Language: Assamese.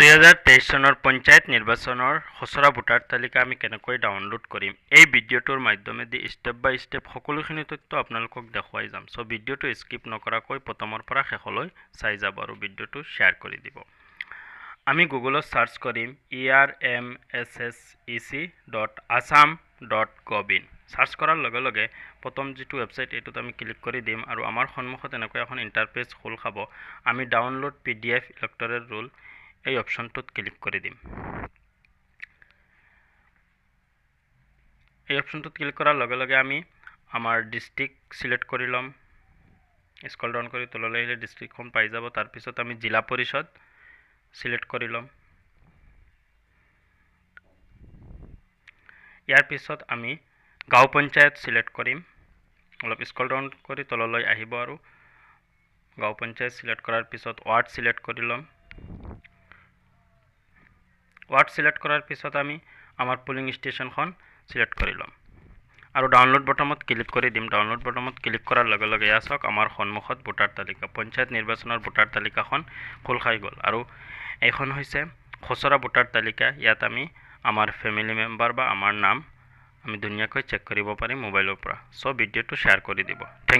2023 চনৰ পঞ্চায়ত নিৰ্বাচনৰ খচৰা ভোটাৰ তালিকা আমি কেনেকৈ ডাউনলোড কৰিম, এই ভিডিঅ'টোৰ মাধ্যমেদি ষ্টেপ বাই ষ্টেপ সকলোখিনি তথ্য আপোনালোকক দেখুৱাই যাম। চ' ভিডিঅ'টো স্কিপ নকৰাকৈ প্ৰথমৰ পৰা শেষলৈ চাই যাব আৰু ভিডিঅ'টো শ্বেয়াৰ কৰি দিব। আমি গুগলত চাৰ্চ কৰিম ermssec.assam.gov in। Search কৰাৰ লগে লগে প্ৰথম যিটো ৱেবছাইট এইটোত আমি ক্লিক কৰি দিম আৰু আমাৰ সন্মুখত এনেকৈ এখন ইণ্টাৰফেচ খোল খাব। আমি ডাউনলোড PDF electoral roll এই অপশ্যনটোত ক্লিক কৰি দিম। এই অপশ্যনটোত ক্লিক কৰাৰ লগে লগে আমি আমাৰ ডিষ্ট্ৰিক্ট চিলেক্ট কৰি ল'ম। স্ক্ৰল ডাউন কৰি তললৈ আহিলে ডিষ্ট্ৰিক্টখন পাই যাব। তাৰপিছত আমি জিলা পৰিষদ চিলেক্ট কৰি ল'ম। ইয়াৰ পিছত আমি গাঁও পঞ্চায়ত চিলেক্ট কৰিম। অলপ স্ক্ৰল ডাউন কৰি তললৈ আহিব আৰু গাঁও পঞ্চায়ত চিলেক্ট কৰাৰ পিছত ৱাৰ্ড চিলেক্ট কৰি ল'ম। ৱাৰ্ড চিলেক্ট কৰাৰ পিছত আমি আমাৰ পলিং ষ্টেচনখন চিলেক্ট কৰি ল'ম আৰু ডাউনলোড বটমত ক্লিক কৰি দিম। ডাউনলোড বটমত ক্লিক কৰাৰ লগে লগে এয়া চাওক, আমাৰ সন্মুখত ভোটাৰ তালিকা, পঞ্চায়ত নিৰ্বাচনৰ ভোটাৰ তালিকাখন খোল খাই গ'ল। আৰু এইখন হৈছে খচৰা ভোটাৰ তালিকা। ইয়াত আমি আমাৰ ফেমিলি মেম্বাৰ বা আমাৰ নাম আমি ধুনীয়াকৈ চেক কৰিব পাৰিম মোবাইলৰ পৰা। চ' ভিডিঅ'টো শ্বেয়াৰ কৰি দিব। Thank